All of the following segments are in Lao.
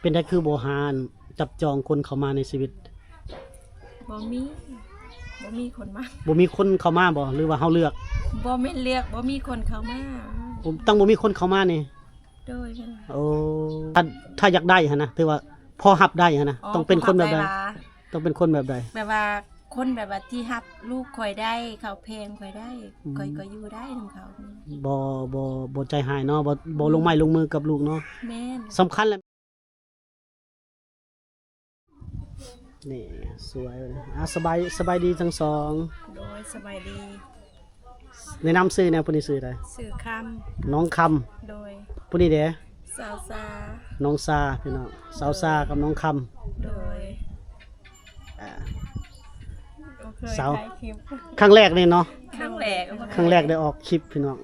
ເປັນໃດຄືບໍ່ຫາຈັບຈອງຄົນເຂົ້າມາໃນຊີວິດ? ບໍ່ມີ ບໍ່ມີຄົນມາ. ບໍ່ມີຄົນເຂົ້າມາບໍ່ ຫຼືວ່າເຮົາເລືອກ? ບໍ່ແມ່ນເລືອກ ບໍ່ມີຄົນເຂົ້າມາ. ຕັ້ງບໍ່ມີຄົນເຂົ້າມານີ້? ໂດຍ ແມ່ນ. ໂອ້ ຖ້າ ຖ້າຢາກໄດ້ຫັ້ນນະ ຖືວ່າພໍຮັບໄດ້ຫັ້ນນະ. ອໍ ຕ້ອງເປັນຄົນແບບໃດ? ພໍຮັບໄດ້ວ່າ ຕ້ອງເປັນຄົນແບບໃດ? ແບບວ່າຄົນແບບວ່າທີ່ຮັບລູກຂ້ອຍໄດ້ ເຂົາແພງຂ້ອຍໄດ້ ອືມ ຂ້ອຍກໍຢູ່ໄດ້ນຳເຂົາ. ບໍ່ ບໍ່ ບໍ່ໃຈຮ້າຍເນາະ ບໍ່ ບໍ່ ອືມ ລົງໄມ້ລົງມືກັບລູກເນາະ. ແມ່ນ. ສຳຄັນແຫຼະ. ນີ້ສວຍເລີຍ. ອ່າ ສະບາຍ ສະບາຍດີທັງສອງ. ໂດຍ ສະບາຍດີ. ແນະນຳຊື່ແດ່ ຜູ້ນີ້ຊື່ໃດ? ຊື່ຄຳ. ນ້ອງຄຳ. ໂດຍ. ຜູ້ນີ້ເດ? ສາວຊາ. ນ້ອງຊາ ພີ່ນ້ອງ ສາວຊາກັບນ້ອງຄຳ. ໂດຍ. ອ່າ ບໍ່ເຄີຍ ສາວ ຖ່າຍຄລິບ ຄັ້ງແລກນີ້ເນາະ. ຄັ້ງແລກ ຄັ້ງແລກໄດ້ອອກຄລິບ ພີ່ນ້ອງ.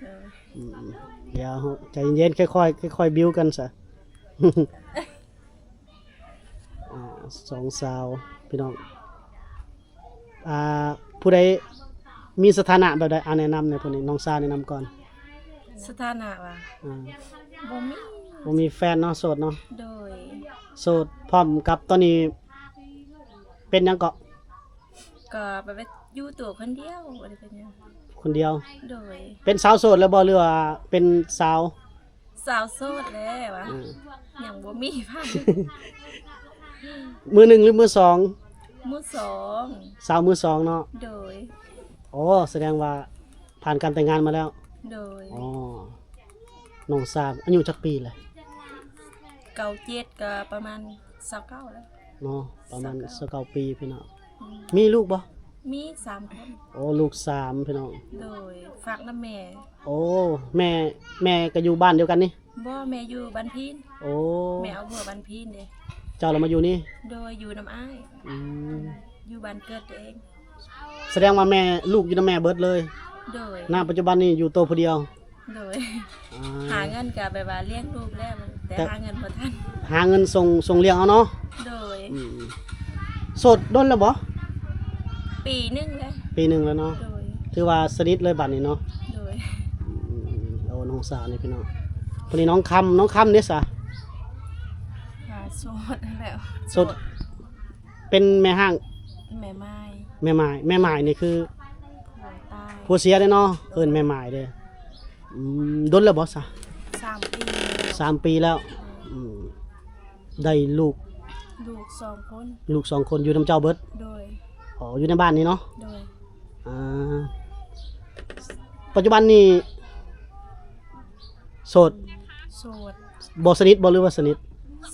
ເອີ ອືມ ດຽວໃຈເຢັນໆ ຄ່ອຍໆ ຄ່ອຍໆ ບິວກັນຊະ. ອ່າ ສອງສາວ ພີ່ນ້ອງ. ອ່າ ຜູ້ໃດມີສະຖານະແບບໃດ? ອ່າ ແນະນຳແດ່ ຜູ້ນີ້ ນ້ອງຊາແນະນຳກ່ອນ. ສະຖານະຫວາ? ອ່າ ບໍ່ມີ ບໍ່ມີແຟນເນາະ ໂສດເນາະ. ໂດຍ. ໂສດ ພ້ອມກັບຕອນນີ້ເປັນຫຍັງເກາະ? ກໍແບບວ່າຢູ່ໂຕຄົນດຽວ ບໍ່ໄດ້ເປັນຫຍັງ. ຄົນດຽວ? ໂດຍ. ເປັນສາວໂສດແລ້ວບໍ່ ຫຼືວ່າເປັນສາວ? ສາວໂສດແລ້ວຫວາ? ອືມ ຍັງບໍ່ມີໃຜ. ມືໜຶ່ງຫຼືມືສອງ? ມືສອງ. ສາວມືສອງເນາະ. ໂດຍ. ໂອ້ ສະແດງວ່າຜ່ານການແຕ່ງງານມາແລ້ວ. ໂດຍ. ອໍ ນ້ອງຊາອາຍຸຈັກປີແລ້ວ? ເກົ້າເຈັດ ກໍປະມານຊາວເກົ້າແລ້ວເນາະ. ປະມານຊາວເກົ້າ ຊາວເກົ້າປີ ພີ່ນ້ອງ. ອືມ ມີລູກບໍ່? ມີສາມຄົນ. ໂອ້ ລູກສາມ ພີ່ນ້ອງ. ໂດຍ. ຝາກນຳແມ່. ໂອ້ ແມ່ ແມ່ກໍຢູ່ບ້ານດຽວກັນນີ້? ບໍ່ ແມ່ຢູ່ບ້ານພີນ. ໂອ້ ແມ່ເອົາຜົວບ້ານພີນເດ້. ເຈົ້າລະມາຢູ່ນີ້? ໂດຍ. ຢູ່ນຳອ້າຍ. ອືມ ຢູ່ບ້ານເກີດຕົວເອງ. ສະແດງວ່າແມ່ ລູກຢູ່ນຳແມ່ເບິດເລີຍ. ໂດຍ. ນະປັດຈຸບັນນີ້ຢູ່ໂຕຜູ້ດຽວ. ໂດຍ. ອ່າ ຫາເງິນກະແບບວ່າລ້ຽງລູກແລ້ວ ແຕ່ ແຕ່ຫາເງິນບໍ່ທັນ. ຫາເງິນສົ່ງ ສົ່ງລ້ຽງເອົາເນາະ. ໂດຍ. ອືມ ໂສດດົນແລ້ວບໍ່? ປີໜຶ່ງແລ້ວ. ປີໜຶ່ງແລ້ວເນາະ. ໂດຍ. ຖືວ່າສະໜິດເລີຍບັດນີ້ເນາະ. ໂດຍ. ອືມ ໂອ້ ນ້ອງສາວນີ້ພີ່ນ້ອງ. ຜູ້ນີ້ນ້ອງຄຳ ນ້ອງຄຳເດ້ສະ? ກໍໂສດຫັ້ນແຫຼະ. ໂສດ ໂສດ. ເປັນແມ່ຮ້າງ? ແມ່ໝ້າຍ. ແມ່ໝ້າຍ ແມ່ໝ້າຍນີ້ຄື ຜົວຕາຍ ຜົວເສຍເດ້ເນາະ. ເອີ້ນແມ່ໝ້າຍເດ້. ອືມ ດົນແລ້ວບໍ່ຊະ? ສາມປີ. ສາມປີແລ້ວ. ອືມ ໄດ້ລູກ ລູກສອງຄົນ. ລູກສອງຄົນ ຢູ່ນຳເຈົ້າເບິດ? ໂດຍ. ອໍ ຢູ່ໃນບ້ານນີ້ເນາະ. ໂດຍ. ອ່າ ປັດຈຸບັນນີ້ໂສດ? ໂສດ. ບໍ່ສະໜິດບໍ່ ຫຼືວ່າສະໜິດ?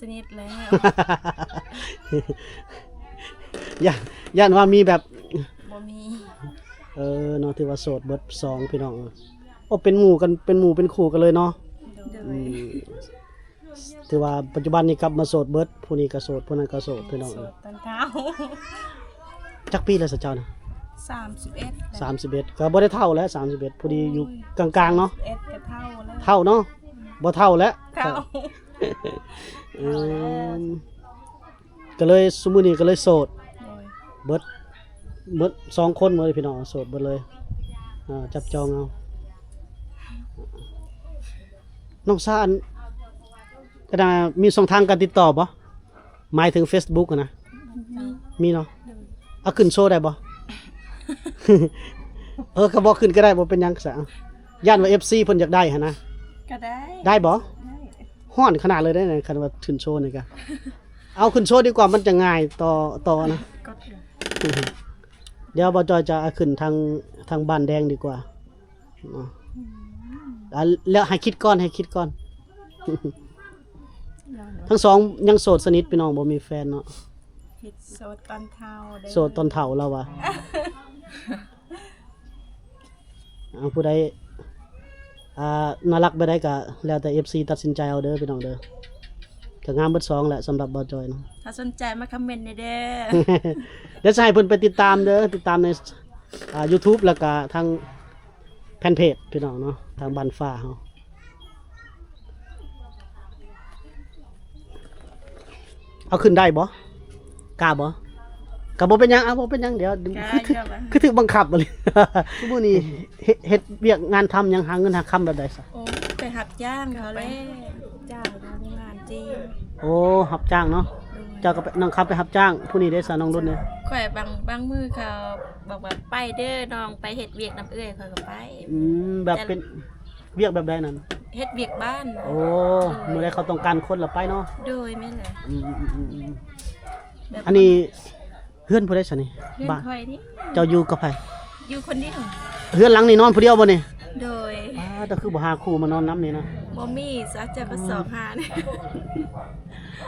ສະໜິດແລ້ວ. ຢ້ານ ຢ້ານວ່າມີແບບ ບໍ່ມີ. ເອີເນາະ ຖືວ່າໂສດເບິດສອງ ພີ່ນ້ອງ. ໂອ້ ເປັນໝູ່ກັນ ເປັນໝູ່ເປັນຄູ່ກັນເລີຍເນາະ. ໂດຍ. ອືມ ຖືວ່າປັດຈຸບັນນີ້ກັບມາໂສດເບິດ ຜູ້ນີ້ກໍໂສດ ຜູ້ນັ້ນກໍໂສດ ພີ່ນ້ອງ. ໂສດຕອນເຖົ້າ. ຈັກປີແລ້ວຊະເຈົ້ານະ? ສາມສິບເອັດ. ສາມສິບເອັດ ກໍບໍ່ໄດ້ເຖົ້າແລ້ວ ສາມສິບເອັດ ພໍດີຢູ່ ໂອ້ຍ ກາງໆເນາະ. ສາມສິບເອັດກໍເຖົ້າແລ້ວ. ເຖົ້າເນາະ. ອືມ ບໍ່ເຖົ້າແລ້ວ ເຖົ້າ. ເຖົ້າແລ້ວ. ອືມ ກໍເລີຍ ຊຸມື້ນີ້ກໍເລີຍໂສດ. ໂດຍ. ເບິດ ເບິດສອງຄົນເລີຍ ພີ່ນ້ອງ ໂສດເບິດເລີຍ. ອ່າ ຈັບຈອງເອົາ. ນ້ອງຊາ ອັນ ກະດາ ມີຊ່ອງທາງການຕິດຕໍ່ບໍ່? ໝາຍເຖິງເຟສບຸກຫັ້ນນະ. ມີ. ມີເນາະ. ໂດຍ. ເອົາຂຶ້ນໂຊໄດ້ບໍ່? ເອີ ກໍບໍ່ຂຶ້ນກໍໄດ້ ບໍ່ເປັນຫຍັງຊະ. ຢ້ານວ່າເອັຟຊີເພິ່ນຢາກໄດ້ຫັ້ນນະ. ກໍໄດ້. ໄດ້ບໍ່? ໄດ້. ຮ້ອນຂະໜາດເລີຍເດ້ ຄັນວ່າຂຶ້ນໂຊນີ້ກະ ເອົາຂຶ້ນໂຊດີກວ່າ ມັນຈະງ່າຍຕໍ່ ຕໍ່ນະ. ກໍ ດຽວບ່າວຈອຍຈະເອົາຂຶ້ນທາງ ທາງບ້ານແດງດີກວ່າເນາະ. ອືມ. ອ່າ ແລ້ວໃຫ້ຄິດກ່ອນ ໃຫ້ຄິດກ່ອນ. ທັງສອງຍັງໂສດສະໜິດ ພີ່ນ້ອງ ບໍ່ມີແຟນເນາະ. ຄິດໂສດຕອນເຖົ້າເດີ. ໂສດຕອນເຖົ້າລາວວ່າ. ເອົາ ຜູ້ໃດ ອ່າ ໜ້າຮັກແບບໃດກະແລ້ວແຕ່ເອັຟຊີຕັດສິນໃຈເອົາເດີ ພີ່ນ້ອງເດີ. ກະງາມເບິດສອງແຫຼະ ສຳລັບບ່າວຈອຍນະ. ຖ້າສົນໃຈມາຄອມເມັນແດ່ເດີ. ດຽວຈະໃຫ້ເພິ່ນໄປຕິດຕາມເດີ ຕິດຕາມໃນ ອ່າ ຢູທູບ ແລ້ວກະທາງແຟນເພຈ ພີ່ນ້ອງເນາະ ທາງບ້ານຟ້າເຮົາ. ເອົາຂຶ້ນໄດ້ບໍ່? ກ້າບໍ່? ກໍບໍ່ເປັນຫຍັງ ເອົາ ບໍ່ເປັນຫຍັງ ດຽວ ຄືຖືກບັງຄັບອີ່ຫຼີ. ຊຸມື້ນີ້ເຮັດ ເຮັດວຽກງານທຳຫຍັງ ຫາເງິນຫາຄຳແບບໃດຊະ? ໂອ້ ໄປຮັບຈ້າງເຂົາແຫຼະ ຈ້າງໂຮງງານຈີນ. ໂອ້ ຮັບຈ້າງເນາະ. ໂດຍ ເຈົ້າກໍໄປ ນ້ອງຄຳໄປຮັບຈ້າງ. ຜູ້ນີ້ເດ້ຊະ ນ້ອງລຸ້ນເດ້? ຂ້ອຍບາງ ບາງມື້ເຂົາບອກວ່າ ໄປເດີນ້ອງ ໄປເຮັດວຽກນຳເອື້ອຍ ຂ້ອຍກໍໄປ. ອືມ ແບບ ແຕ່ ເປັນວຽກແບບໃດນັ້ນ? ເຮັດວຽກບ້ານ. ໂອ້ ໂດຍ ມື້ໃດເຂົາຕ້ອງການຄົນລະໄປເນາະ. ໂດຍ ແມ່ນແຫຼະ. ອືມໆໆໆ ແບບ ອັນນີ້ ເຮືອນຜູ້ໃດຊະນີ້? ເຮືອນຂ້ອຍນີ້. ເຈົ້າຢູ່ກັບໃຜ? ຢູ່ຄົນດຽວ. ເຮືອນຫຼັງນີ້ນອນຜູ້ດຽວບໍ່ນີ້? ໂດຍ. ປ້າ ເຈົ້າຄືບໍ່ຫາຄູ່ມານອນນຳນີ້ນະ? ບໍ່ມີ ສາເຈົ້າກໍຊອກຫາ.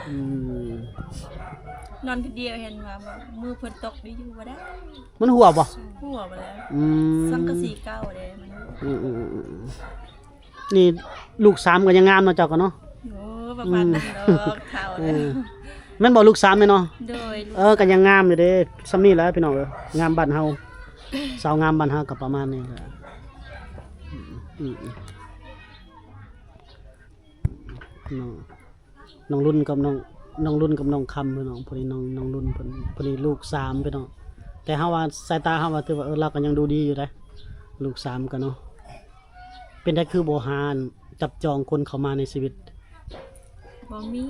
ອືມ ນອນຜູ້ດຽວ ເຫັນວ່າມື້ຝົນຕົກນີ້ຢູ່ບໍ່ໄດ້. ມັນຮົ່ວບໍ່? ຮົ່ວບໍ່ແລ້ວ. ອືມ ສັງກະສີເກົ່າເດ້ມັນ. ອືມໆໆໆ ນີ້ລູກສາມກໍຍັງງາມເນາະ ເຈົ້າກໍເນາະ. ໂອ້ ປະມານນັ້ນດອກ ເຖົ້າແລ້ວ. ເອີ ແມ່ນບໍ່ ລູກສາມແມ່ນເນາະ? ໂດຍ. ເອີ ກໍຍັງງາມຢູ່ເດ້ ສ່ຳນີ້ແຫຼະພີ່ນ້ອງເອີຍ ງາມບ້ານເຮົາ ສາວງາມບ້ານເຮົາກໍປະມານນີ້ແຫຼະ. ອືມໆໆ ເນາະ. ນ້ອງລຸ້ນກັບນ້ອງ ນ້ອງລຸ້ນກັບນ້ອງຄຳພີ່ນ້ອງ. ຜູ້ນີ້ນ້ອງ ນ້ອງລຸ້ນເພິ່ນ ຜູ້ນີ້ລູກສາມພີ່ນ້ອງ. ແຕ່ເຮົາວ່າ ສາຍຕາເຮົາວ່າ ຖືວ່າ ເອີ ລາວກໍຍັງດູດີຢູ່ເດ້ ລູກສາມກໍເນາະ. ເປັນໃດຄືບໍ່ຫາ ອັນ ຈັບຈອງຄົນເຂົ້າມາໃນຊີວິດ? ບໍ່ມີ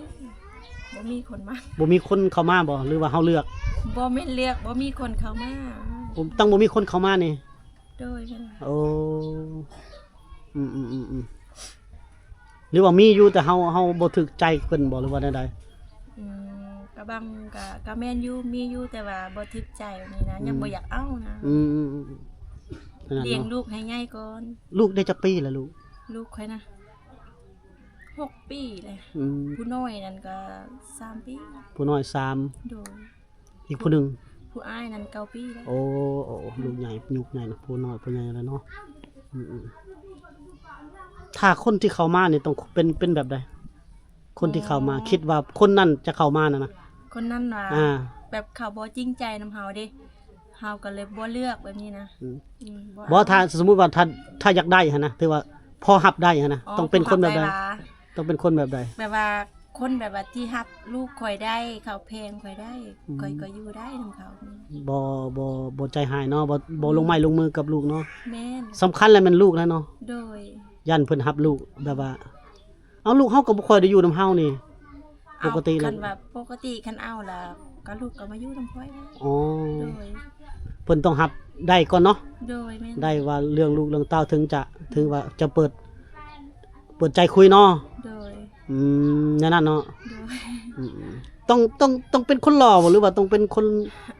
ບໍ່ມີຄົນມາ. ບໍ່ມີຄົນເຂົ້າມາບໍ່ ຫຼືວ່າເຮົາເລືອກ? ບໍ່ແມ່ນເລືອກ ບໍ່ມີຄົນເຂົ້າມາ. ໂອ້ ຕັ້ງບໍ່ມີຄົນເຂົ້າມານີ້? ໂດຍ ແມ່ນ. ໂອ້ ອືມໆໆໆ ຫຼືວ່າມີຢູ່ ແຕ່ເຮົາ ເຮົາບໍ່ຖືກໃຈເພິ່ນບໍ່ ຫຼືວ່າແນວໃດ? ອືມ ກະບາງ ກະ ກະແມ່ນຢູ່ ມີຢູ່ ແຕ່ວ່າບໍ່ຖືກໃຈແບບນີ້ນະ. ອືມ ຍັງບໍ່ຢາກເອົານະ. ອືມໆໆ ນັ້ນເນາະ ລ້ຽງລູກໃຫ້ໃຫຍ່ກ່ອນ. ລູກໄດ້ຈັກປີລະລູກ? ລູກຂ້ອຍນະ ຫົກປີແລ້ວ. ອືມ ຜູ້ນ້ອຍນັ້ນກະສາມປີ. ຜູ້ນ້ອຍສາມ. ໂດຍ. ອີກຜູ້ໜຶ່ງ? ຜູ້ອ້າຍນັ້ນເກົ້າປີແລ້ວ. ໂອ້ ໂອ້ ລູກໃຫຍ່ ຍຸກໃຫຍ່ເນາະ ຜູ້ນ້ອຍຜູ້ໃຫຍ່ແລ້ວເນາະ. ອືມໆ ຖ້າຄົນທີ່ເຂົ້າມານີ້ຕ້ອງເປັນ ເປັນແບບໃດ? ຄົນທີ່ເຂົ້າມາ ຄິດວ່າຄົນນັ້ນຈະເຂົ້າມານັ້ນນະ. ຄົນນັ້ນວ່າ ອ່າ ແບບເຂົາບໍ່ຈິງໃຈນຳເຮົາເດ້ ເຮົາກໍເລີຍບໍ່ເລືອກແບບນີ້ນະ. ອືມ ອືມ ບໍ່ ບໍ່ ເອົາ ຖ້າສົມມຸດວ່າ ຖ້າ ຖ້າຢາກໄດ້ຫັ້ນນະ ຖືວ່າພໍຮັບໄດ້ຫັ້ນນະ. ອໍ ຕ້ອງເປັນຄົນແບບໃດ? ຕ້ອງເປັນຄົນແບບໃດ? ແບບວ່າ ຄົນແບບວ່າທີ່ຮັບລູກຂ້ອຍໄດ້ ເຂົາແພງຂ້ອຍໄດ້ ອືມ ຂ້ອຍກໍຢູ່ໄດ້ນຳເຂົາ. ບໍ່ ບໍ່ ບໍ່ໃຈຮ້າຍເນາະ ບໍ່ ບໍ່ ອືມ ລົງໄມ້ລົງມືກັບລູກເນາະ. ແມ່ນ. ສຳຄັນແຫຼະແມ່ນລູກແຫຼະເນາະ. ໂດຍ. ຢ້ານເພິ່ນຮັບລູກແບບວ່າ ເອົາ ລູກເຮົາກໍບໍ່ຄ່ອຍໄດ້ຢູ່ນຳເຮົານີ້ ເອົາ ປົກກະຕິແລ້ວ ຄັນວ່າປົກກະຕິ ຄັນເອົາລະກໍລູກກໍມາຢູ່ນຳຂ້ອຍແລ້ວ. ອໍ ໂດຍ. ເພິ່ນຕ້ອງຮັບໄດ້ກ່ອນເນາະ. ໂດຍ ແມ່ນ. ໄດ້ວ່າເລື່ອງລູກເລື່ອງເຕົ້າ ເຖິງຈະ ເຖິງວ່າຈະເປີດ ເປີດໃຈຄຸຍເນາະ. ໂດຍ. ອືມ ແນວນັ້ນເນາະ. ໂດຍ. ອືມ ຕ້ອງ ຕ້ອງ ຕ້ອງເປັນຄົນຫຼໍ່ບໍ່ ຫຼືວ່າຕ້ອງເປັນຄົນ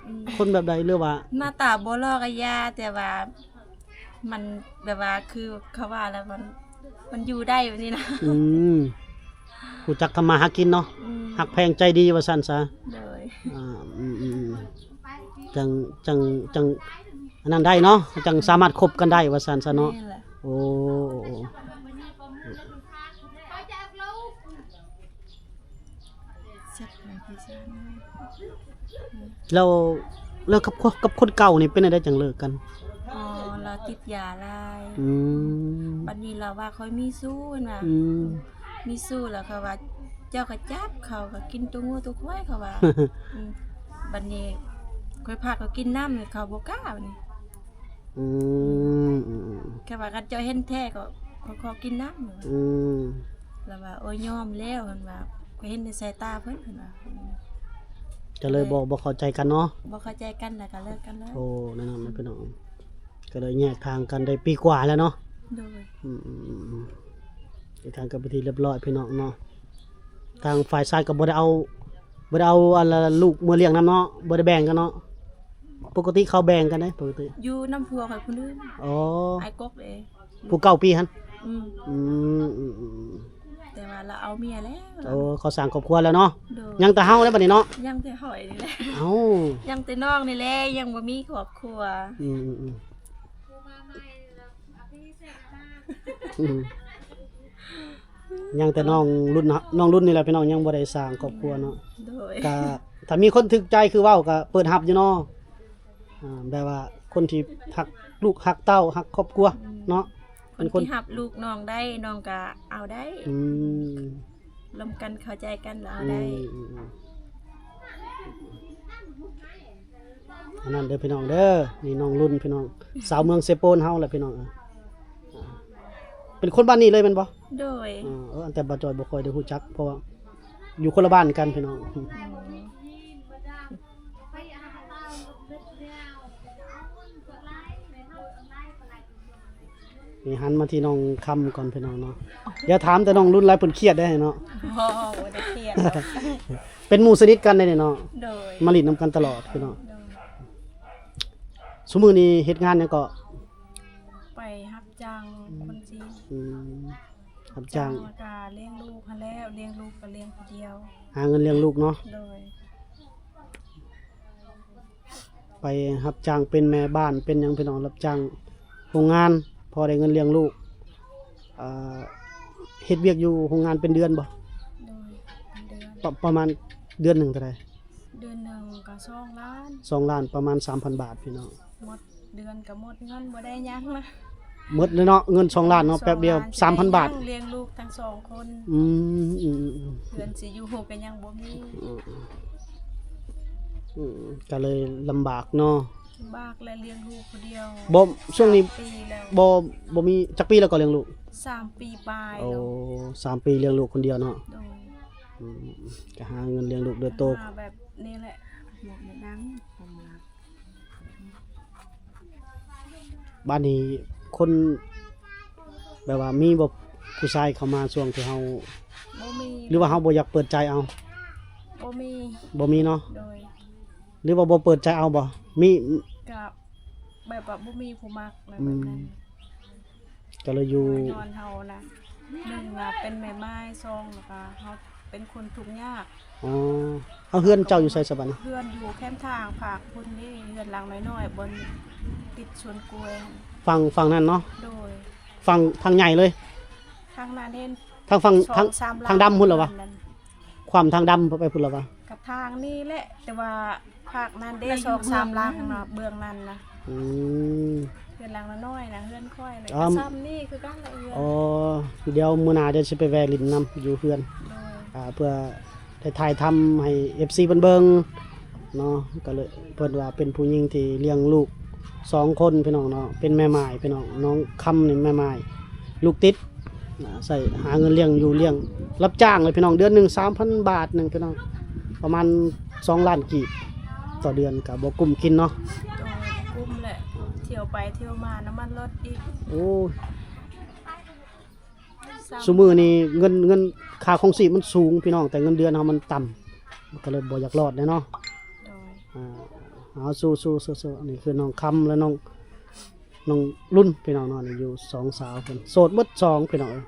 ອືມ ຄົນແບບໃດ ຫຼືວ່າ ໜ້າຕາບໍ່ຫຼໍ່ກໍຢ່າ ແຕ່ວ່າມັນແບບວ່າ ຄືເຂົາວ່າແລ້ວ ມັນ ມັນຢູ່ໄດ້ແບບນີ້ນະ. ອືມ ຮູ້ຈັກທຳມາຫາກິນເນາະ. ອືມ ຮັກແພງໃຈດີວ່າຊັ້ນຊະ. ໂດຍ. ອ່າ ອືມໆໆ ຈັ່ງ ຈັ່ງ ຈັ່ງອັນນັ້ນໄດ້ເນາະ ຈັ່ງສາມາດຄົບກັນໄດ້ວ່າຊັ້ນຊະເນາະ. ແມ່ນແຫຼະ. ໂອ້ ໂອ້ ໂອ້ ແລ້ວ ແລ້ວກັບຄົນ ກັບຄົນເກົ່ານີ້ເປັນແນວໃດຈັ່ງເລີກກັນ? ອໍ ລາວຕິດຢາຫຼາຍ. ອືມ ບັດນີ້ລາວວ່າຂ້ອຍມີຊູ້ ເພິ່ນວ່າ. ອືມ ມີຊູ້ ແລ້ວຂ້ອຍວ່າ ເຈົ້າກໍຈັບ ເຂົາກໍກິນຕົວງົວຕົວຄວາຍ ເຂົາວ່າ. ອືມ ບັດນີ້ຂ້ອຍພາເຂົາກິນນ້ຳ ເຂົາບໍ່ກ້າບັດນີ້. ອືມ ອືມ ແຄ່ວ່າຄັນເຈົ້າເຫັນແທ້ກໍຂໍ ຂໍກິນນ້ຳ. ອືມ ແລ້ວວ່າ ໂອ້ຍ ຍອມແລ້ວ ເພິ່ນວ່າ ຂ້ອຍເຫັນໃນສາຍຕາເພິ່ນ ເພິ່ນວ່າ. ກໍເລີຍບໍ່ ບໍ່ເຂົ້າໃຈກັນເນາະ. ບໍ່ເຂົ້າໃຈກັນ ແລ້ວກໍເລີກກັນເລີຍ. ໂອ້ ແນວນັ້ນແຫຼະພີ່ນ້ອງ ກໍເລີຍແຍກທາງກັນໄດ້ປີກວ່າແລ້ວເນາະ. ໂດຍ. ອືມ ແຍກທາງກັນເປັນທີ່ຮຽບຮ້ອຍພີ່ນ້ອງເນາະ. ທາງຝ່າຍຊາຍກໍບໍ່ໄດ້ເອົາ ບໍ່ໄດ້ເອົາອັນລະລູກເມືອລ້ຽງນຳເນາະ ບໍ່ໄດ້ແບ່ງກັນເນາະ. ປົກກະຕິເຂົາແບ່ງກັນເດ້ ປົກກະຕິ. ຢູ່ນຳຜົວຂ້ອຍຜູ້ໜຶ່ງ. ອໍ ອ້າຍກົກເດ້. ຜູ້ເກົ້າປີຫັ້ນ? ອືມ ອືມ ອືມ ອືມ ແຕ່ວ່າລາວເອົາເມຍແລ້ວ. ໂອ້ ເຂົາສ້າງຄອບຄົວແລ້ວເນາະ. ໂດຍ. ຍັງແຕ່ເຮົາແລ້ວບັດນີ້ເນາະ. ຍັງແຕ່ຂ້ອຍນີ້ແຫຼະ. ເອົ້າ ຍັງແຕ່ນ້ອງນີ້ແຫຼະ ຍັງບໍ່ມີຄອບຄົວ. ອືມ ອືມ ອືມ ອືມ ຍັງແຕ່ນ້ອງລຸ້ນ ນ້ອງລຸ້ນນີ້ແຫຼະພີ່ນ້ອງ ຍັງບໍ່ໄດ້ສ້າງຄອບຄົວເນາະ. ໂດຍ. ກະຖ້າມີຄົນຖືກໃຈຄືເວົ້າກະເປີດຮັບຢູ່ເນາະ. ອ່າ ແບບວ່າຄົນທີ່ຮັກລູກຮັກເຕົ້າຮັກຄອບຄົວ ອືມ ເນາະ. ເປັນຄົນທີ່ຮັບລູກນ້ອງໄດ້ ນ້ອງກະເອົາໄດ້. ອືມ ລົມກັນເຂົ້າໃຈກັນແລ້ວເອົາໄດ້. ອືມ ອືມ ອືມ ອັນນັ້ນເດີພີ່ນ້ອງເດີ ນີ້ນ້ອງລຸ້ນພີ່ນ້ອງ ສາວເມືອງເຊໂປນເຮົາແຫຼະພີ່ນ້ອງ. ເປັນຄົນບ້ານນີ້ເລີຍແມ່ນບໍ່? ໂດຍ. ເອີ ເອີ ແຕ່ບ່າວຈອຍບໍ່ຄ່ອຍໄດ້ຮູ້ຈັກ ເພາະວ່າ ຢູ່ຄົນລະບ້ານກັນພີ່ນ້ອງ. ອືມ ນີ້ຫັນມາທີ່ນ້ອງຄຳກ່ອນພີ່ນ້ອງເນາະ. ຢ່າຖາມແຕ່ນ້ອງລຸນຫຼາຍ ເພິ່ນຄຽດໄດ໋ເນາະ. ບໍ່ ບໍ່ໄດ້ຄຽດດອກ. ເປັນໝູ່ສະໜິດກັນໄດ໋ເນາະ. ໂດຍ ມາຫຼິ້ນນຳກັນຕະຫຼອດພີ່ນ້ອງ. ໂດຍ ຊຸມື້ນີ້ເຮັດງານຫຍັງເກາະ? ໄປຮັບຈ້າງຄົນຈີນ. ອືມ ຮັບຈ້າງ ຈ້າງແລ້ວກໍລ້ຽງລູກຫັ້ນແຫຼະ ລ້ຽງລູກກໍລ້ຽງຜູ້ດຽວ ຫາເງິນລ້ຽງລູກເນາະ. ໂດຍ ໄປຮັບຈ້າງເປັນແມ່ບ້ານເປັນຫຍັງພີ່ນ້ອງ ຮັບຈ້າງໂຮງງານ ພໍໄດ້ເງິນລ້ຽງລູກ. ເຮັດວຽກຢູ່ໂຮງງານເປັນເດືອນບໍ່? ໂດຍ ເປັນເດືອນ. ປະ ປະມານເດືອນໜຶ່ງເທົ່າໃດ? ເດືອນໜຶ່ງກໍສອງລ້ານ ສອງລ້ານ ປະມານສາມພັນບາດພີ່ນ້ອງ. ໝົດເດືອນກໍໝົດເງິນ ບໍ່ໄດ້ຫຍັງນະ. ໝົດເລີຍເນາະ ເງິນສອງລ້ານເນາະ ສອງລ້ານ ແປັບດຽວ ຊິໄດ້ຫຍັງ ສາມພັນບາດ ລ້ຽງລູກທັງສອງຄົນ. ອືມ ອືມ ອືມ ເຮືອນຊິຢູ່ກໍຍັງບໍ່ມີ. ອືມ ອືມ ກໍເລີຍລຳບາກເນາະ. ລຳບາກ ແລະລ້ຽງລູກຜູ້ດຽວ. ບໍ່ ຊ່ວງນີ້ ສາມປີແລ້ວ. ບໍ່ ບໍ່ມີ. ຈັກປີແລ້ວກໍລ້ຽງລູກ? ສາມປີປາຍ. ໂອ້ ແລ້ວ ສາມປີລ້ຽງລູກຄົນດຽວເນາະ. ໂດຍ ອືມ ກໍຫາເງິນລ້ຽງລູກໂດຍໂຕ ຫາແບບນີ້ແຫຼະ. ບາດນີ້ຄົນ ແບບວ່າມີບໍ່ ຜູ້ຊາຍເຂົ້າມາຊ່ວງທີ່ເຮົາ ບໍ່ມີ ຫຼືວ່າເຮົາບໍ່ຢາກເປີດໃຈເອົາ? ບໍ່ມີ ບໍ່ມີເນາະ. ໂດຍ ຫຼືວ່າບໍ່ເປີດໃຈເອົາບໍ່? ມີ ກະແບບວ່າບໍ່ມີຜູ້ມັກ ອືມ ແບບນັ້ນ. ກໍເລີຍຢູ່ ຍ້ອນເຮົານະ ໜຶ່ງນະເປັນແມ່ໝ້າຍ ສອງແລ້ວກໍເຮົາເປັນຄົນທຸກຍາກ. ອໍ ເອົາ ເຮືອນເຈົ້າຢູ່ໃສສະບັດນີ້? ເຮືອນຢູ່ແຄມທາງພາກພຸ້ນເດ້ ເຮືອນຫຼັງນ້ອຍໆ ບ່ອນຕິດສວນກ້ວຍຫັ້ນ. ຝັ່ງ ຝັ່ງນັ້ນເນາະ? ໂດຍ ຝັ່ງ ທາງໃຫຍ່ເລີຍ ທາງນັ້ນເຫັນ ທາງຝັ່ງ ສອງສາມຫຼັງ ທາງດຳພຸ້ນລະວະ? ຂວ້ຳທາງດຳໄປພຸ້ນລະວະ? ກັບທາງນີ້ແຫຼະ ແຕ່ວ່າພາກນັ້ນເດ້ ສອງສາມຫຼັງນະ ເບື້ອງນັ້ນນະ. ອືມ ເຮືອນຫຼັງນ້ອຍໆນະ ເຮືອນຂ້ອຍນະ ກໍຊ່ຳນີ້ຄືກັນແຫຼະເຮືອນ. ອໍ ດຽວມື້ໜ້າດຽວຊິໄປແວ່ຫຼິ້ນນຳຢູ່ເຮືອນ. ໂດຍ ອ່າ ເພື່ອໄດ້ຖ່າຍທຳໃຫ້ເອັຟຊີເພິ່ນເບິ່ງເນາະ. ກໍເລີຍ ເພິ່ນວ່າເປັນຜູ້ຍິງທີ່ລ້ຽງລູກສອງຄົນພີ່ນ້ອງເນາະ ເປັນແມ່ໝ້າຍພີ່ນ້ອງ. ນ້ອງຄຳນີ້ແມ່ໝ້າຍ ລູກຕິດ ອ່າ ໃຊ້ຫາເງິນລ້ຽງຢູ່ລ້ຽງ ຮັບຈ້າງເລີຍພີ່ນ້ອງ ເດືອນໜຶ່ງສາມພັນບາດໜຶ່ງພີ່ນ້ອງ ປະມານສອງລ້ານກີບຕໍ່ເດືອນ ກໍບໍ່ກຸ້ມກິນເນາະ. ໂດຍ ບໍ່ກຸ້ມແຫຼະ ທ່ຽວໄປທ່ຽວມາ ນ້ຳມັນລົດອີກ. ໂອ້ ສາມ ຊຸມື້ນີ້ເງິນ ເງິນຄ່າຄອງຊີບມັນສູງພີ່ນ້ອງ ແຕ່ເງິນເດືອນເຮົາມັນຕ່ຳ ກໍເລີຍບໍ່ຢາກລອດແຫຼະເນາະ. ໂດຍ ອ່າ ເອົາ ສູ້ໆໆໆ. ນີ້ຄືນ້ອງຄຳ ແລະ ນ້ອງ ນ້ອງລຸນພີ່ນ້ອງເນາະ. ນີ້ຢູ່ສອງສາວເພິ່ນ ໂສດໝົດສອງພີ່ນ້ອງເອີຍ.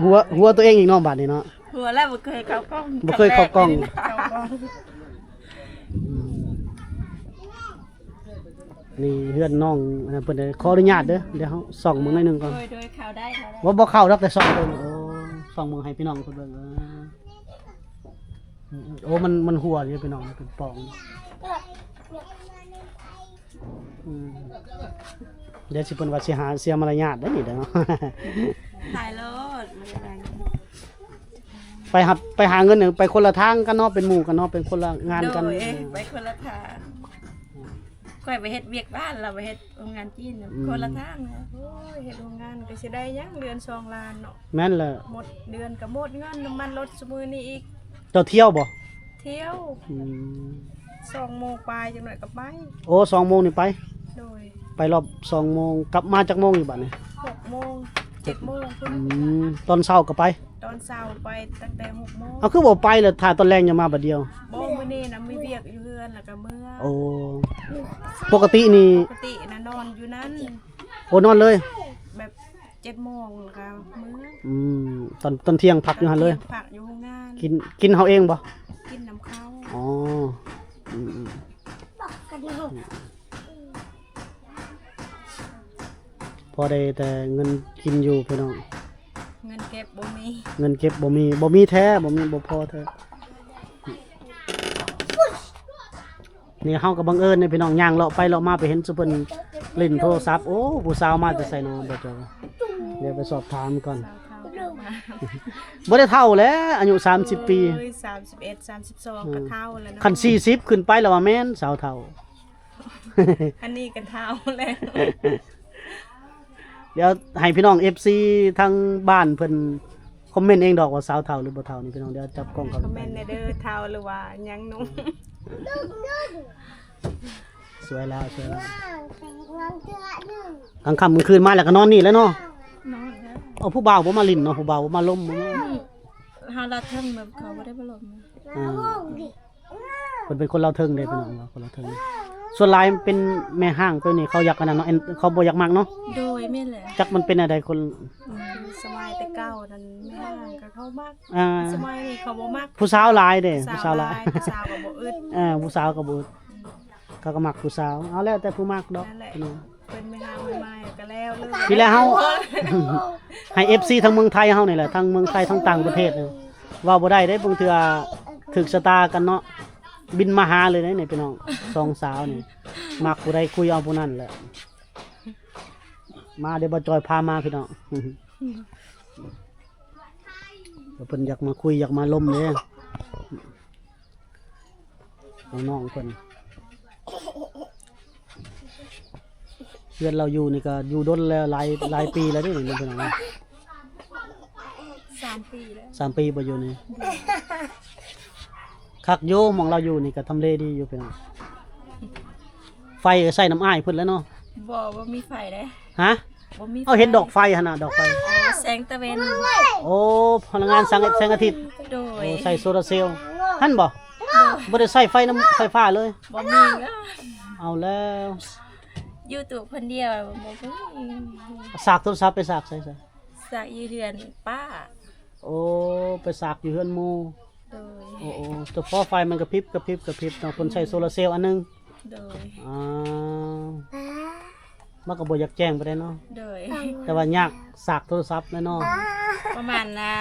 ຫົວ ຫົວຕົວເອງອີກເນາະບາດນີ້ເນາະ. ຫົວແລ້ວ ບໍ່ເຄີຍເຂົ້າກ້ອງ ບໍ່ເຄີຍເຂົ້າກ້ອງ ເຂົ້າກ້ອງ. ອືມ ນີ້ເຮືອນນ້ອງ ອັນນັ້ນເພິ່ນ ຂໍອະນຸຍາດເດີ ດຽວເຮົາສ່ອງເບິ່ງໜ້ອຍໜຶ່ງກ່ອນ. ໂດຍ ໂດຍ ເຂົ້າໄດ້ ເຂົ້າໄດ້. ບໍ່ ບໍ່ເຂົ້າດອກ ແຕ່ສ່ອງເບິ່ງ. ໂອ້ ສ່ອງເບິ່ງໃຫ້ພີ່ນ້ອງເພິ່ນເບິ່ງ. ເອີ ໂອ້ ມັນ ມັນຮົ່ວຢູ່ພີ່ນ້ອງ ມັນເປັນປ່ອງ. ອືມ ດຽວຊິເພິ່ນວ່າຊິຫາເສຍມາລະຍາດໄດ໋ນີ້ເດີເນາະ. ຖ່າຍໂລດ ບໍ່ເປັນຫຍັງ. ໄປຮັບ ໄປຫາເງິນ ໄປຄົນລະທາງກັນເນາະ ເປັນໝູ່ກັນເນາະ ເປັນຄົນລະງານກັນ. ໂດຍ ເອີ ໄປຄົນລະທາງ. ຂ້ອຍໄປເຮັດວຽກບ້ານ ລາວໄປເຮັດໂຮງງານຈີນ. ອືມ ຄົນລະທາງ. ໂອ້ຍ ເຮັດໂຮງງານກໍຊິໄດ້ຫຍັງ ເດືອນສອງລ້ານເນາະ. ແມ່ນແຫຼະ ໝົດເດືອນກໍໝົດເງິນ ນ້ຳມັນລົດຊຸມື້ນີ້ອີກ. ເຈົ້າທ່ຽວບໍ່? ທ່ຽວ. ອືມ ສອງໂມງປາຍ ຈັກໜ້ອຍກໍໄປ. ໂອ້ ສອງໂມງນີ້ໄປ. ໂດຍ ໄປຮອບສອງໂມງ ກັບມາຈັກໂມງອີກບາດນີ້? ຫົກໂມງ ເຈັດໂມງພຸ້ນ. ອືມ ຕອນເຊົ້າກໍໄປ? ຕອນເຊົ້າໄປຕັ້ງແຕ່ຫົກໂມງ. ເອົາ ຄືບໍ່ໄປລະ ຖ້າຕອນແລງຍັງມາບາດດຽວ? ບໍ່ ມື້ນີ້ນະມີວຽກຢູ່ເຮືອນ ແລ້ວກໍເມືອ. ໂອ້ ປົກກະຕິນີ້ ປົກກະຕິນະນອນຢູ່ນັ້ນ. ໂອ້ ນອນເລີຍ ແບບ ເຈັດໂມງແລ້ວກໍເມືອ. ອືມ ຕອນ ຕອນທ່ຽງພັກຢູ່ຫັ້ນເລີຍ. ຕອນທ່ຽງພັກຢູ່ໂຮງງານ. ກິນ ກິນເຮົາເອງບໍ່? ກິນນຳເຂົາ. ອໍ ອືມ ອືມ ພໍໄດ້ແຕ່ເງິນກິນຢູ່ພີ່ນ້ອງ ເງິນເກັບບໍ່ມີ ເງິນເກັບບໍ່ມີ ບໍ່ມີແທ້ ບໍ່ມີ ບໍ່ພໍແທ້. ນີ້ເຮົາກໍບັງເອີນເດ້ພີ່ນ້ອງ ຍ່າງເລາະໄປເລາະມາໄປເຫັນຊຸເພິ່ນຫຼິ້ນໂທລະສັບ. ໂອ້ ຜູ້ສາວມາແຕ່ໃສນໍ ບໍ່ເຈີ. ດຽວໄປສອບຖາມກ່ອນ. ສາວເຖົ້າມາ ບໍ່ໄດ້ເຖົ້າແຫຼະ ອາຍຸສາມສິບປີ. ໂອ້ຍ ສາມສິບເອັດ ສາມສິບສອງ ເອີ ກໍເຖົ້າແລ້ວເນາະ. ຄັນສີ່ສິບຂຶ້ນໄປລະວ່າແມ່ນສາວເຖົ້າ. ອັນນີ້ກໍເຖົ້າແລ້ວ. ດຽວໃຫ້ພີ່ນ້ອງເອັຟຊີທາງບ້ານເພິ່ນຄອມເມັນເອງດອກວ່າສາວເຖົ້າຫຼືບໍ່ເຖົ້ານີ້ພີ່ນ້ອງ. ດຽວຈັບກ້ອງເຂົ້າ ຄອມເມັນແດ່ເດີ ເຖົ້າຫຼືວ່າຍັງໜຸ່ມ. ສວຍແລ້ວ ສວຍແລ້ວ. ກາງຄ່ຳກາງຄືນມາແລ້ວກໍນອນນີ້ແຫຼະເນາະ. ນອນແລ້ວ. ເອົາ ຜູ້ບ່າວບໍ່ມາຫຼິ້ນເນາະ ຜູ້ບ່າວບໍ່ມາລົມບໍ່ມາ. ອືມ ເຮົາລາວເທິງແບບເຂົາບໍ່ໄດ້ມາລົມ. ອ່າ ເພິ່ນເປັນຄົນລາວເທິງເດ້ພີ່ນ້ອງ ຄົນລາວເທິງ. ສ່ວນຫຼາຍເປັນແມ່ຮ້າງຕົວນີ້ ເຂົາຢາກອັນນັ້ນເນາະ ເຂົາບໍ່ຢາກມັກເນາະ. ໂດຍ ແມ່ນແຫຼະ. ຈັກມັນເປັນແນວໃດຄົນ ອືມ ສະໄໝແຕ່ເກົ່ານັ້ນແມ່ຮ້າງກໍເຂົາມັກ. ອ່າ ສະໄໝນີ້ເຂົາບໍ່ມັກ ຜູ້ສາວຫຼາຍເດ້ ຜູ້ສາວຫຼາຍ ຜູ້ສາວກໍບໍ່ອຶດ. ເອີ ຜູ້ສາວກໍບໍ່ອຶດ ເຂົາກໍມັກຜູ້ສາວ. ເອົາ ແລ້ວແຕ່ຜູ້ມັກດອກ. ນັ້ນແຫຼະ ເປັນແມ່ຮ້າງໃໝ່ໆກໍແລ້ວເລີຍ. ນີ້ແຫຼະ ເຮົາໃຫ້ເອັຟຊີທາງເມືອງໄທເຮົານີ້ແຫຼະ ທາງເມືອງໄທ ທາງຕ່າງປະເທດນີ້ ເວົ້າບໍ່ໄດ້ເດ້ ບາງເທື່ອຖືກຊະຕາກັນເນາະ ບິນມາຫາເລີຍເດ້ນີ້ພີ່ນ້ອງ. ສອງສາວນີ້ ມັກຜູ້ໃດຄຸຍເອົາຜູ້ນັ້ນແຫຼະ. ມາເດ້ ບ່າວຈອຍພາມາພີ່ນ້ອງ. ເພິ່ນຢາກມາຄຸຍ ຢາກມາລົມເດ້ ນ້ອງໆເພິ່ນ. ເຮືອນລາວຢູ່ນີ້ກໍຢູ່ດົນແລ້ວ ຫຼາຍ ຫຼາຍປີແລ້ວເດ້ນີ້ພີ່ນ້ອງ. ສາມປີແລ້ວ ສາມປີບໍ່ຢູ່ນີ້. ຄັກຢູ່ ໝ່ອງລາວຢູ່ນີ້ກໍທຳເລດີຢູ່ພີ່ນ້ອງ. ໄຟກໍໃຊ້ນຳອ້າຍເພິ່ນແຫຼະເນາະ. ບໍ່ ບໍ່ມີໄຟເດ້. ຮະ? ບໍ່ມີໄຟ. ເອົາ ເຫັນດອກໄຟຫັ້ນນະ ດອກໄຟ. ອໍ ແສງຕາເວັນ. ໂອ້ ພະລັງງານແສງ ແສງອາທິດ. ໂດຍ. ໂອ້ ໃຊ້ໂຊລາເຊວຫັ້ນບໍ່? ໂດຍ. ບໍ່ໄດ້ໃຊ້ໄຟນຳໄຟຟ້າເລີຍ? ບໍ່ມີ. ເອົາແລ້ວ ຢູ່ໂຕຄົນດຽວ ບໍ່ມີ. ສາກໂທລະສັບໄປສາກໃສຊະ? ສາກຢູ່ເຮືອນປ້າ. ໂອ້ ໄປສາກຢູ່ເຮືອນໝູ່. ໂດຍ. ໂອ້ ໂອ້ ແຕ່ພໍໄຟມັນກະພິບ ກະພິບ ກະພິບເນາະ ເພິ່ນໃຊ້ໂຊລາເຊວອັນໜຶ່ງ. ໂດຍ. ອ່າ ມັນກໍບໍ່ຢາກແຈ້ງປານໃດເນາະ. ໂດຍ. ແຕ່ວ່າຍາກສາກໂທລະສັບແຫຼະເນາະ. ປະມານ ອ່າ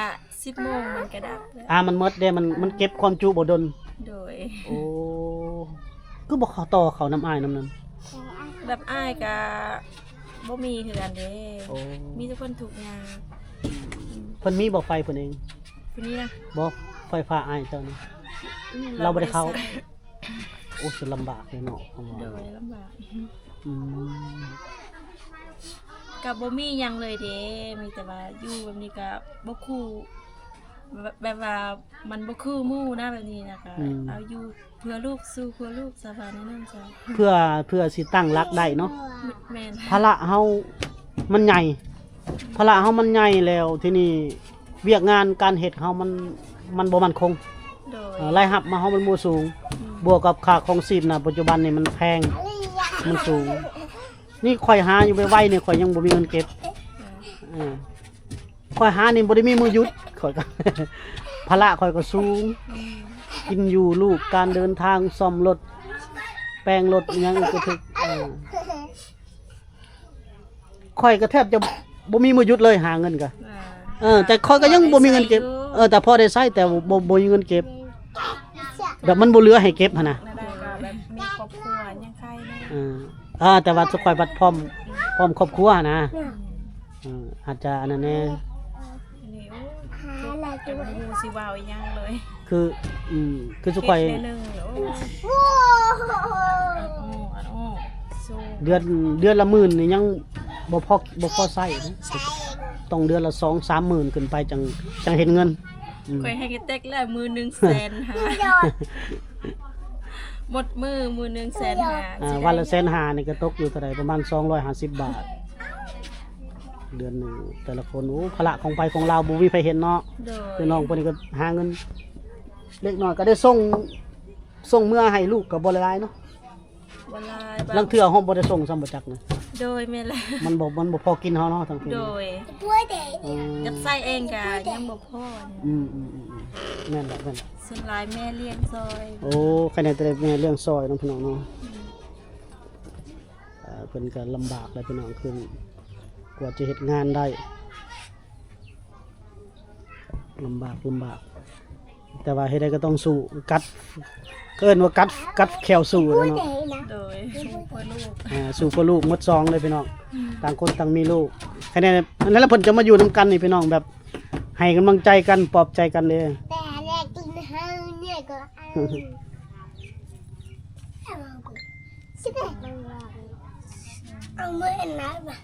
ສິບໂມງມັນກະດັບແລ້ວ. ອ່າ ມັນໝົດເດ້ ມັນ ມັນເກັບຄວາມຈຸບໍ່ດົນ. ໂດຍ. ໂອ້ ຄືບໍ່ເຂົ້າຕໍ່ເຂົ້ານຳອ້າຍນຳນັ້ນ? ແບບອ້າຍກະບໍ່ມີເຮືອນເດ້. ໂອ້ ມີແຕ່ຄົນທຸກຍາກ. ເພິ່ນມີບໍ່ໄຟເພິ່ນເອງ? ຜູ້ນີ້ນະ? ບໍ່ ໄຟຟ້າອ້າຍເຈົ້ານີ້ ອືມ ລາວບໍ່ໄດ້ເຂົ້າ. ໂອ້ ຊິລຳບາກເລີຍເນາະ. ໂດຍ ລຳບາກ. ອືມ ກະບໍ່ມີຫຍັງເລີຍເດ້ ມີແຕ່ວ່າຢູ່ແບບນີ້ກະບໍ່ຄູ່ ແບບ ແບບວ່າມັນບໍ່ຄືໝູ່ນະ ແບບນີ້ນະ ກະ ອືມ ເອົາຢູ່ເພື່ອລູກ ສູ້ເພື່ອລູກ ສະບາຍແນວນັ້ນເຈົ້າ. ເພື່ອ ເພື່ອຊິຕັ້ງຫຼັກໄດ້ເນາະ. ແມ່ນ. ພາລະເຮົາມັນໃຫຍ່ ພາລະເຮົາມັນໃຫຍ່ແລ້ວ ທີນີ້ວຽກງານການເຮັດເຮົາມັນ ມັນບໍ່ໝັ້ນຄົງ. ໂດຍ. ເອີ ລາຍຮັບມາເຮົາມັນບໍ່ສູງ. ອືມ. ບວກກັບຄ່າຄອງຊີບນະ ປັດຈຸບັນນີ້ມັນແພງ ມັນສູງ. ນີ້ຂ້ອຍຫາຢູ່ໄວໆນີ້ ຂ້ອຍຍັງບໍ່ມີເງິນເກັບ. ເອີ ຂ້ອຍຫານີ້ບໍ່ໄດ້ມີມື້ຢຸດ ຂ້ອຍກໍ ພາລະຂ້ອຍກໍສູງ. ອືມ. ກິນຢູ່ລູກ ການເດີນທາງ ສ້ອມລົດ ແປງລົດ ອີຫຍັງອີກກໍຖືກ. ເອີ ຂ້ອຍກໍແທບຈະບໍ່ມີມື້ຢຸດເລີຍ ຫາເງິນກໍ ອ່າ ເອີ ແຕ່ຂ້ອຍກໍຍັງບໍ່ມີເງິນເກັບ. ເອີ ແຕ່ພໍໄດ້ໃຊ້ ແຕ່ບໍ່ ບໍ່ມີເງິນເກັບ ແບບມັນບໍ່ເຫຼືອໃຫ້ເກັບຫັ້ນນະ. ແລ້ວກໍແບບມີຄອບຄົວຍັງໄຄແດ່. ເອີ ອ່າ ແຕ່ວ່າສຸຂ້ອຍບັດພ້ອມ ພ້ອມຄອບຄົວນະ. ເອີ ອາດຈະອັນນັ້ນແດ່. ນີ້ ໂອ້ຍ ຫາລາຍ ບໍ່ຮູ້ຊິເວົ້າອີ່ຫຍັງເລີຍ ຄື ອືມ ຄືສຸຂ້ອຍ ໂອ້ ອັນ ອັນ ອັນ ເດືອນ ເດືອນລະໝື່ນນີ້ຍັງບໍ່ພໍ ບໍ່ພໍໃຊ້ນະ ຕ້ອງເດືອນລະສອງສາມໝື່ນຂຶ້ນໄປ ຈັ່ງ ຈັ່ງເຫັນເງິນ. ອືມ ຂ້ອຍໃຫ້ເຕັກແລ້ວ ມື້ໜຶ່ງແສນຫ້າ ໝົດມື້ ມື້ໜຶ່ງແສນຫ້າ. ອ່າ ວັນລະແສນຫ້ານີ້ກໍຕົກຢູ່ເທົ່າໃດ ປະມານສອງຮ້ອຍຫ້າສິບບາດ. ເດືອນໜຶ່ງແຕ່ລະຄົນ ໂອ້ ພາລະຂອງໃຜຂອງລາວ ບໍ່ມີໃຜເຫັນເນາະ. ໂດຍ. ຄືນ້ອງເພິ່ນນີ້ກໍຫາເງິນເລັກນ້ອຍ ກໍໄດ້ສົ່ງ ສົ່ງເມືອໃຫ້ລູກກໍບໍ່ຫຼາຍໆເນາະ. ບໍ່ຫຼາຍ ລາງເທື່ອເຮົາບໍ່ໄດ້ສົ່ງຊ້ຳບໍ່ຈັກນະ. ໂດຍ ແມ່ນແລ້ວ ມັນບໍ່ ມັນບໍ່ພໍກິນເຮົາເນາະ ທາງພີ້. ໂດຍ. ອືມ ຢາກໃຊ້ເອງກໍຍັງບໍ່ພໍ. ອືມໆໆ ແມ່ນແລ້ວ ແມ່ນແລ້ວ. ສ່ວນຫຼາຍແມ່ລ້ຽງຊ່ອຍ. ໂອ້ ໃຄແນ່ແຕ່ໄດ້ແມ່ລ້ຽງຊ່ອຍເນາະ ພີ່ນ້ອງເນາະ. ອືມ. ເອີ ເພິ່ນກໍລຳບາກແຫຼະພີ່ນ້ອງ ຄືກວ່າຈະເຮັດງານໄດ້ ລຳບາກ ລຳບາກ ແຕ່ວ່າເຮັດໃດກໍຕ້ອງສູ້ ກັດ ເອີ້ນວ່າກັດ ກັດແຂ້ວສູ້ແຫຼະເນາະ. ໂດຍ. ສູ້ເພື່ອລູກ ອ່າ ສູ້ເພື່ອລູກໝົດສອງເລີຍພີ່ນ້ອງ. ອືມ. ຕ່າງຄົນຕ່າງມີລູກ ໃຄແນ່ ອັນນັ້ນລະເພິ່ນຈະມາຢູ່ນຳກັນນີ້ພີ່ນ້ອງ ແບບໃຫ້ກຳລັງໃຈກັນ ປອບໃຈກັນເດ້. ແຕ່ແລກກິນເຮົາເນຍກໍ ຊິໄປເອົາມື້ອັນນັ້ນມາ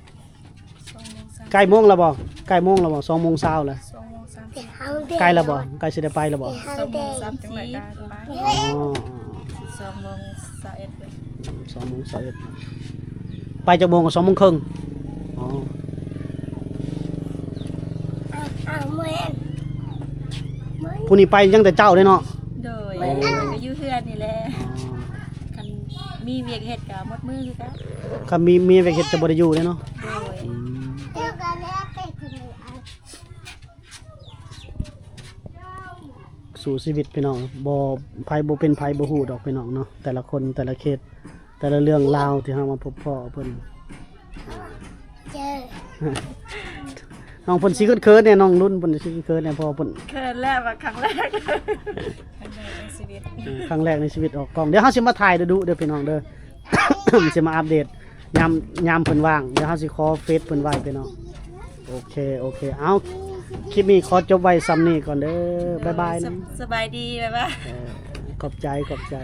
ສອງໂມງ ໃກ້ໂມງແລ້ວບໍ່? ໃກ້ໂມງແລ້ວບໍ່? ສອງໂມງເຊົ້າແລ້ວ. ສອງໂມງສາມສິບ. ໃກ້ແລ້ວບໍ່? ໃກ້ຊິໄດ້ໄປແລ້ວບໍ່? ສອງໂມງສາມສິບ. ອໍ ສອງໂມງຊາວເອັດ. ສອງໂມງຊາວເອັດ. ໄປຈັກໂມງ? ສອງໂມງເຄິ່ງ. ອໍ ຜູ້ນີ້ໄປຍັງແຕ່ເຊົ້າເດ້ເນາະ? ໂດຍ. ໄປຢູ່ເຮືອນນີ້ແຫຼະ. ຄັນມີວຽກເຮັດກໍໝົດມື້ຄືກັນ. ຄັນມີ ມີວຽກເຮັດຈະບໍ່ໄດ້ຢູ່ເດ້ເນາະ? ໂດຍ. ອືມ. ສູ້ຊີວິດພີ່ນ້ອງ ບໍ່ ໃຜບໍ່ເປັນໃຜບໍ່ຮູ້ດອກພີ່ນ້ອງເນາະ ແຕ່ລະຄົນແຕ່ລະເຂດ ແຕ່ລະເລື່ອງລາວທີ່ເຮົາມາພົບພໍ້ເພິ່ນ. ນ້ອງເພິ່ນຊິເຂີນໆແດ່ ນ້ອງລຸ້ນເພິ່ນຊິເຂີນໆແດ່ ເພາະວ່າເພິ່ນ ເຂີນແລ້ວວ່າຄັ້ງແລກ ຄັ້ງແລກໃນຊີວິດ ເອີ ຄັ້ງແລກໃນຊີວິດອອກກ້ອງ. ດຽວເຮົາຊິມາຖ່າຍດຸໆເດີພີ່ນ້ອງເດີ ຊິມາອັບເດດຍາມ ຍາມເພິ່ນວ່າງ. ດຽວເຮົາຊິຂໍເຟສເພິ່ນໄວ້ພີ່ນ້ອງ. ໂອເຄ ໂອເຄ ເອົາ ຄລິບນີ້ຂໍຈົບໄວ້ຊ່ຳນີ້ກ່ອນເດີ. ບາຍບາຍນະ. ສະບາຍດີ ບາຍບາຍ. ເອີ ຂອບໃຈ ຂອບໃຈ.